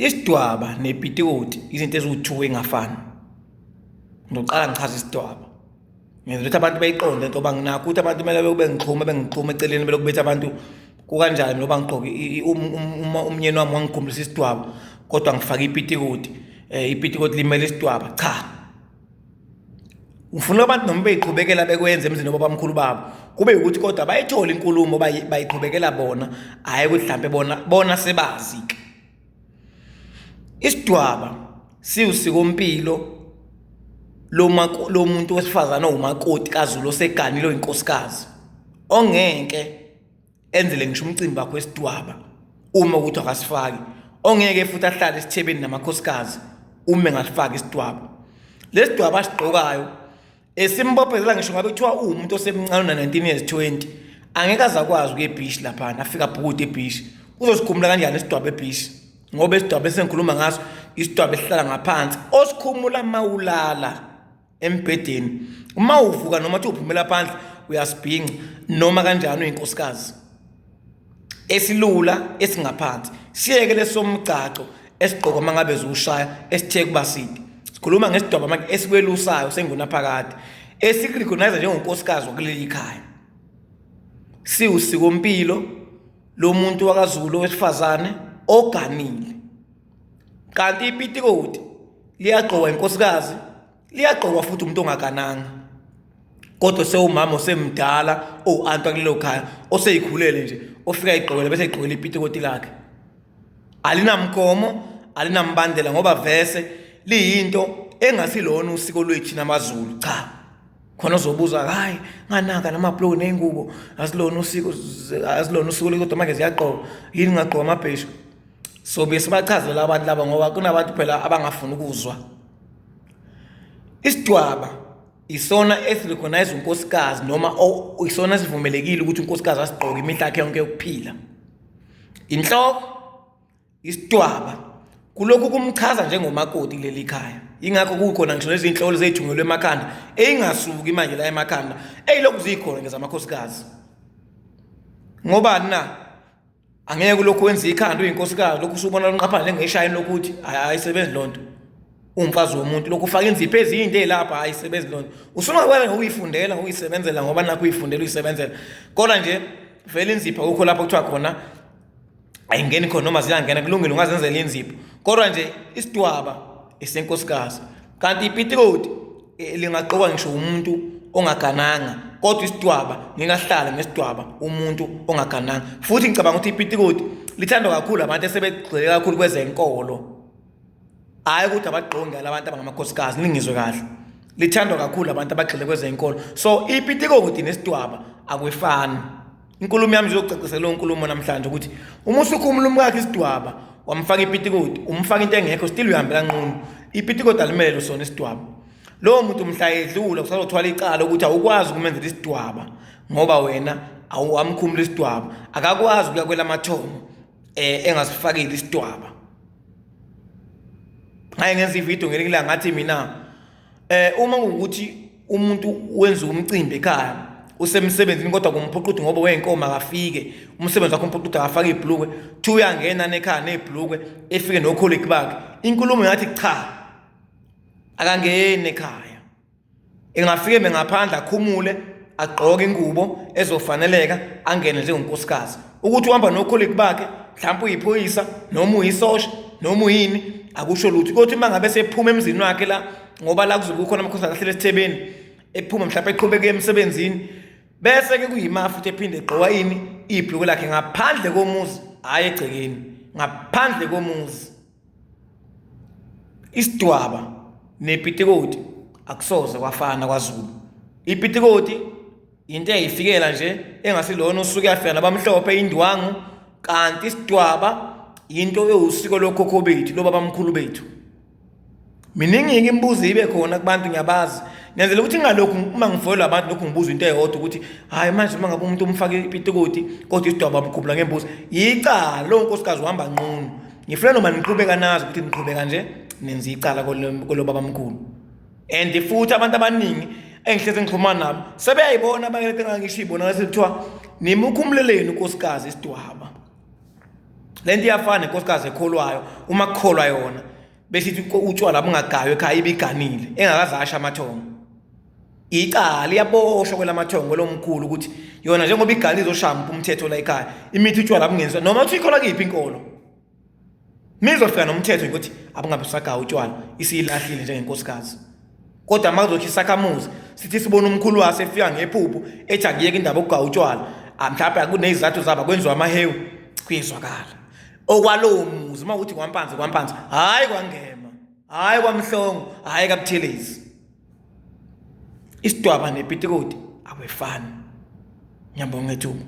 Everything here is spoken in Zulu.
Isidwaba nepitikoti izinto eziwu-two engafani. Ngizoqala ngichaze isidwaba. Ngenza ukuthi abantu bayiqonde into ngoba nginakho ukuthi abantu kumele bebe ngixhuma bengixhuma eceleni belokhu bethi abantu kukanjani noba ngigqoke umnyeni wami wangikhumbulisa isidwaba kodwa ngifake ipitikoti um ipitikoti limele isidwaba. Cha. Ngifuna abantu noma beyiqhubekela bekwenza emzini obabamkhulu babo kube ukuthi kodwa bayithole inkulumo bayiqhubekela bona hhayi ukuthi mhlampe bona bona sebazi-ke. Isidwaba siwusikompilo lomuntu wesifazane owumakoti kaZulu oseganile oyinkosikazi ongeke enzele ngisho umcimbi wakhe wesidwaba uma ukuthi akasifaki ongeke futhi ahlale esithebeni namakhosikazi uma engasifaki isidwaba. Lesidwaba asigqokayo esimbophezela ngisho ngabe kuthiwa uwumuntu osemncane una-19 years 20 angeke aze akwazi ukuya ebhishi laphana afike abhukude ebhishi. Uzosikhumula kanjani isidwaba ebhishi? Ngoba isidwaba esengikhuluma ngaso isidwaba esihlala ngaphansi osikhumula mawulala embhedeni uma uvuka noma thi uphumela phandle uyasibhinca noma kanjani uyinkosikazi esilula esingaphansi siyeke lesomgcaco esigqoka uma ngabe ziwushaya esithe kuba side sikhuluma ngesidwaba manje esikwelusayo sengunaphakade esikurecognize njengonkosikazi wakuleli khaya siwusikompilo lomuntu wakaZulu wesifazane oganile kanti ipitikoti liyagqokwa inkosikazi liyagqokwa futhi umuntu ongagananga kodwa sewumama osemdala owu-anti wakulelo khaya oseyikhulele nje ofika igqokele bese igqokele ipitikoti lakhe alinamgomo alinambandela ngoba vese liyinto engasilona usiko lwethu thina maZulu cha khona ozobuza hayi nganaka namabhulukwe ney'ngubo azilona usiko azilona usiko lwethu kodwa manje ziyagqokwa yini ngagqoka amabheshu so besibachazela abantu laba ngoba kunabantu phela abangafuni ukuzwa isidwaba isona esirecognize unkosikazi noma isona esivumelekile ukuthi unkosikazi asigqoke imihla yakhe yonke yokuphila inhloko isidwaba kulokhu kumchaza njengomakoti kuleli khaya ingakho kukhona ngisho nezinhlolo zeyithungelwe emakhanda eyingasuki manje la emakhanda eyilokhu zikhona ngezamakhosikazi ngobani na Angeke ulokhu wenza ikhanda uyinkosikazi lokhu usubona lonqaphana lengeshayini lokuthi ayisebenzi lonto. Umfazi womuntu lokhu ufaka inzipho ezinto ezilapha ayisebenzi lonto. Usungakwazi ngokuyifundela ngokuyisebenzela ngoba nakho uyifundela uyisebenzela. Kodwa nje vele inzipho akukho lapho kuthiwa khona ayingeni khona noma ziyangena kulungile ungazenzela inzipho. Kodwa nje isidwaba esenkosikazi. Kanti ipitikoti eh, lingagqokwa ngisho umuntu ongagananga kodwa isidwaba ngingahlala ngesidwaba umuntu ongagananga futhi ngicabanga ukuthi ipitikoti lithandwa kakhulu abantu esebegxile kakhulu kwezenkolo hhayi ukuthi abagqoki ngala abantu abangamakhosikazi ningizwe kahle lithandwa kakhulu abantu abagxile kwezenkolo so ipitikoti nesidwaba akwefani Inkulumo yami izocacisa leyo nkulumo namhlanje ukuthi uma usukhumula umkakhe isidwaba wamfaka ipitikoti umfaka into engekho still uyahambela nqunu ipitikoti alimele sona isidwaba lowo muntu mhla edlula kusazothwala icala ukuthi awukwazi ukumenzela isidwaba ngoba wena awamkhumula isidwaba akakwazi ukuya kwelamathomo eh engasifakile isidwaba ngaye ngenza ivideo ngelinye ilanga ngathi mina Eh uma kuwukuthi umuntu wenza umcimbi ekhaya usemsebenzini kodwa kumphoqa ukuthi ngoba wenkomo akafike umsebenzi wakhe umphoqa ukuthi akafake ibhlukwe thi uyangena nekhaya nebhlukwe efike nocolleague bakhe inkulumo yathi cha akangeni ekhaya engafike ngaphandle akhumule agqoke ingubo ezofaneleka angene njengonkosikazi ukuthi uhamba nocolleague bakhe mhlawumbe uyiphoyisa noma uyisosha noma uyini akusho lutho kodwa uma ngabe sephuma emzini wakhe la ngoba la kuzobe kukhona amakhosikazi ahlele esithebeni ephuma mhlawumbe eqhubeke emsebenzini bese ke kuyima futhi ephinde egqoka ini ibhluku lakhe ngaphandle komuzi hhayi egcekeni ngaphandle komuzi isidwaba nepitikoti akusoze kwafana kwaZulu ipitikoti into eyayifikela nje engasilona usuke yafika nabamhlophe indwangu kanti isidwaba into ewusiko lokhokho bethu lobabamkhulu bethu miningi-ke imibuzo ibe khona kubantu ngiyabazi ngenzela ukuthi ngingalokhu uma ngifoyelwa abantu lokhu ngibuza into eyodwa ukuthi hhayi manje uma ngabe umuntu umfake ipitikoti kodwa isidwaba mkhumula ngembuzi yicala lowo nkosikazi uhamba nqunu ngifuna noma niqhubeka nazi ukuthi niqhubeka nje nenza icala kolobabamkhulu and futhi abantu abaningi engihlezi ngixhumana nabo sebeyayibona abanye lento engangisho ibona sekuthiwa nimukhumuleleni unkosikazi isidwaba. Le nto iyafana nenkosikazi ekholwayo, uma kukholwa yona besithi utshwala bungagaywa ekhaya ibiganile engakaze asha amathongo. Icala iyaboshwa kwelamathongo lomkhulu ukuthi yona njengoba igane izoshaya umthetho la ekhaya, imithi utshwala bungenziwa noma uthi ikholwa kuyiphi inkolo. Mizofika nomthetho ukuthi abungabe usagaya utshwala, isiyilahlile njengenkosikazi. Kodwa uma kuzothi isakhamuzi sithi sibona umkhulu waso efika ngephupho ethi akuyeke indaba yokugaya utshwala, mhlawumbe kunezizathu zabo kwenziwa amahewu, kuyezwakala. Okwalowo muzi uma uthi kwampanzi kwampanzi, hhayi kwangema, hhayi kwamhlongo, hhayi kabuthelezi. Isidwaba nepitikoti akwefani. Ngiyabonga ithuba.